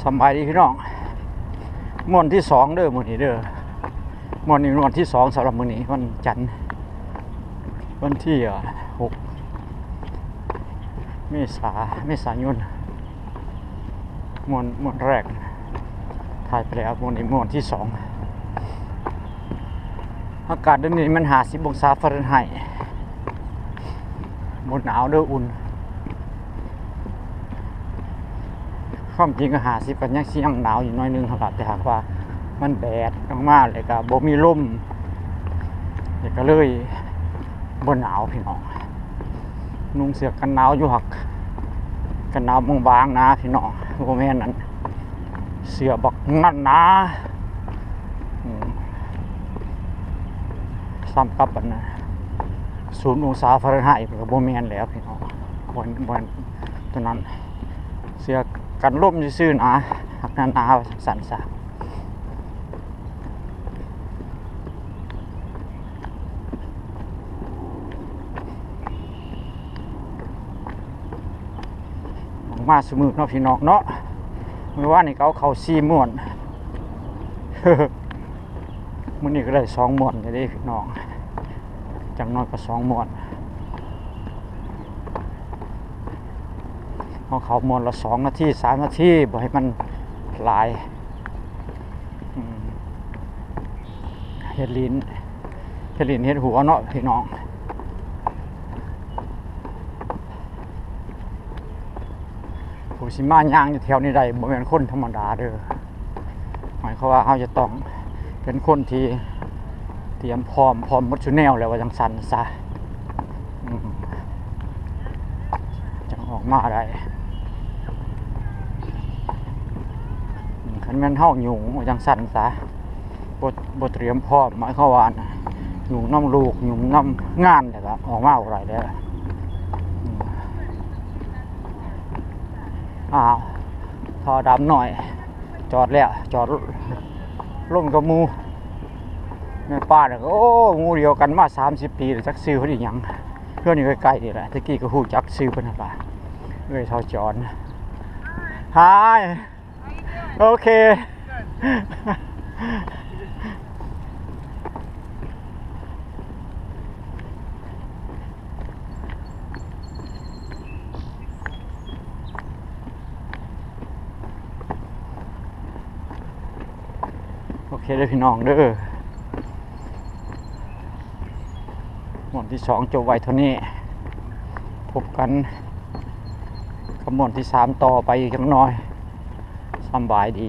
ສຳບາຍດີພີ່ນ້ອງ ມ່ວນທີສອງເດີມື້ນີ້ເດີ ມ່ວນນີ້ມ່ວນທີສອງສຳລັບມື້ນີ້ ວັນຈັນ ວັນທີ ເອີ ຫົກ ເມສາ ເມສາຍົນ ມ່ວນ ມ່ວນແລກ ຖ່າຍໄປແລ້ວ ມ່ວນນີ້ມ່ວນທີສອງ. ອາກາດດຽວນີ້ມັນຫ້າສິບອົງສາຟາເລັນໄຮ ບໍ່ໜາວເດີ ອຸ່ນ. ຄວາມຈິງກໍຫ້າສິບກໍຍັງຊິຍັງໜາວຢູ່ໜ້ອຍໜຶ່ງຫັ້ນລະ ແຕ່ຫາກວ່າມັນແດດອອກມາ ແລ້ວກໍບໍ່ມີລົມ ແລ້ວກໍເລີຍບໍ່ໜາວພີ່ນ້ອງ. ນຸ່ງເສື້ອກັນໜາວຢູ່ ຫາກກັນໜາວບາງໆນະພີ່ນ້ອງ ບໍ່ແມ່ນອັນເສື້ອບັກໜາໆ ອືມ ສ່ຳກັບອັນນະ ສູນອົງສາຟາເລັນໄຮກໍບໍ່ແມ່ນແລ້ວພີ່ນ້ອງ ບໍ່ ບໍ່ ຕົວນັ້ນ ເສື້ອກັນລົມຊື່ໆນະ ຫາກໜາໆ ວ່າຊັ້ນຊະ. ອອກມາຊຸມື້ເນາະພີ່ນ້ອງເນາະ ມື້ວານນີ້ກໍເອົາເຂົ້າສີ່ມ້ວນ ມື້ນີ້ກໍໄດ້ສອງມ້ວນເດ້ພີ່ນ້ອງ ຢ່າງໜ້ອຍກໍສອງມ້ວນ ເອົາເຂົ້າມ້ວນລະສອງນາທີ ສາມນາທີ ບໍ່ໃຫ້ມັນຫຼາຍ. ອືມ ເຮັດລີ້ນ ເຮັດລີ້ນເຮັດຫົວເນາະພີ່ນ້ອງ ຜູ້ຊິມາຍ່າງຢູ່ແຖວນີ້ໄດ້ ບໍ່ແມ່ນຄົນທຳມະດາເດີ ໝາຍຄວາມວ່າເຮົາຈະຕ້ອງເປັນຄົນທີ່ຕຽມພ້ອມ ພ້ອມໝົດຊຸແນວແລ້ວ ວ່າຈັ່ງຊັ້ນຊະ ອືມ ຈັ່ງອອກມາໄດ້ ຄັນແມ່ນເຮົາຫຍຸ້ງຈັ່ງຊັ້ນຊະ ບໍ່ ບໍ່ຕຽມພ້ອມ ໝາຍຄວາມວ່າຫຍຸ້ງນຳລູກ ຫຍຸ້ງນຳງານ ແລ້ວກໍອອກມາບໍ່ໄດ້ເດີ. ອ້າວ ທໍ່ດຳນ້ອຍ ຈອດແລ້ວ ຈອດລົມກັບໝູ່ ແມ່ປ້ານີ້ກໍ ໂອ້ ໝູ່ດຽວກັນມາສາມສິບປີແລ້ວ ຈັກຊື່ເພິ່ນອີ່ຫຍັງ ເຮືອນຢູ່ໃກ້ໆນີ້ແຫຼະ ແຕ່ກີ້ກໍຮູ້ຈັກຊື່ເພິ່ນຫັ້ນລະ ເອື້ອຍເຖົ້າຈອນ Hi. Okay. ໂອເຄເດີພີ່ນ້ອງເດີ ມ່ວນທີສອງຈົບໄວ້ເທົ່ານີ້ ພົບກັນກັບມ່ວນທີສາມຕໍ່ໄປອີກຈັກໜ້ອຍ. ສຳບາຍດີ.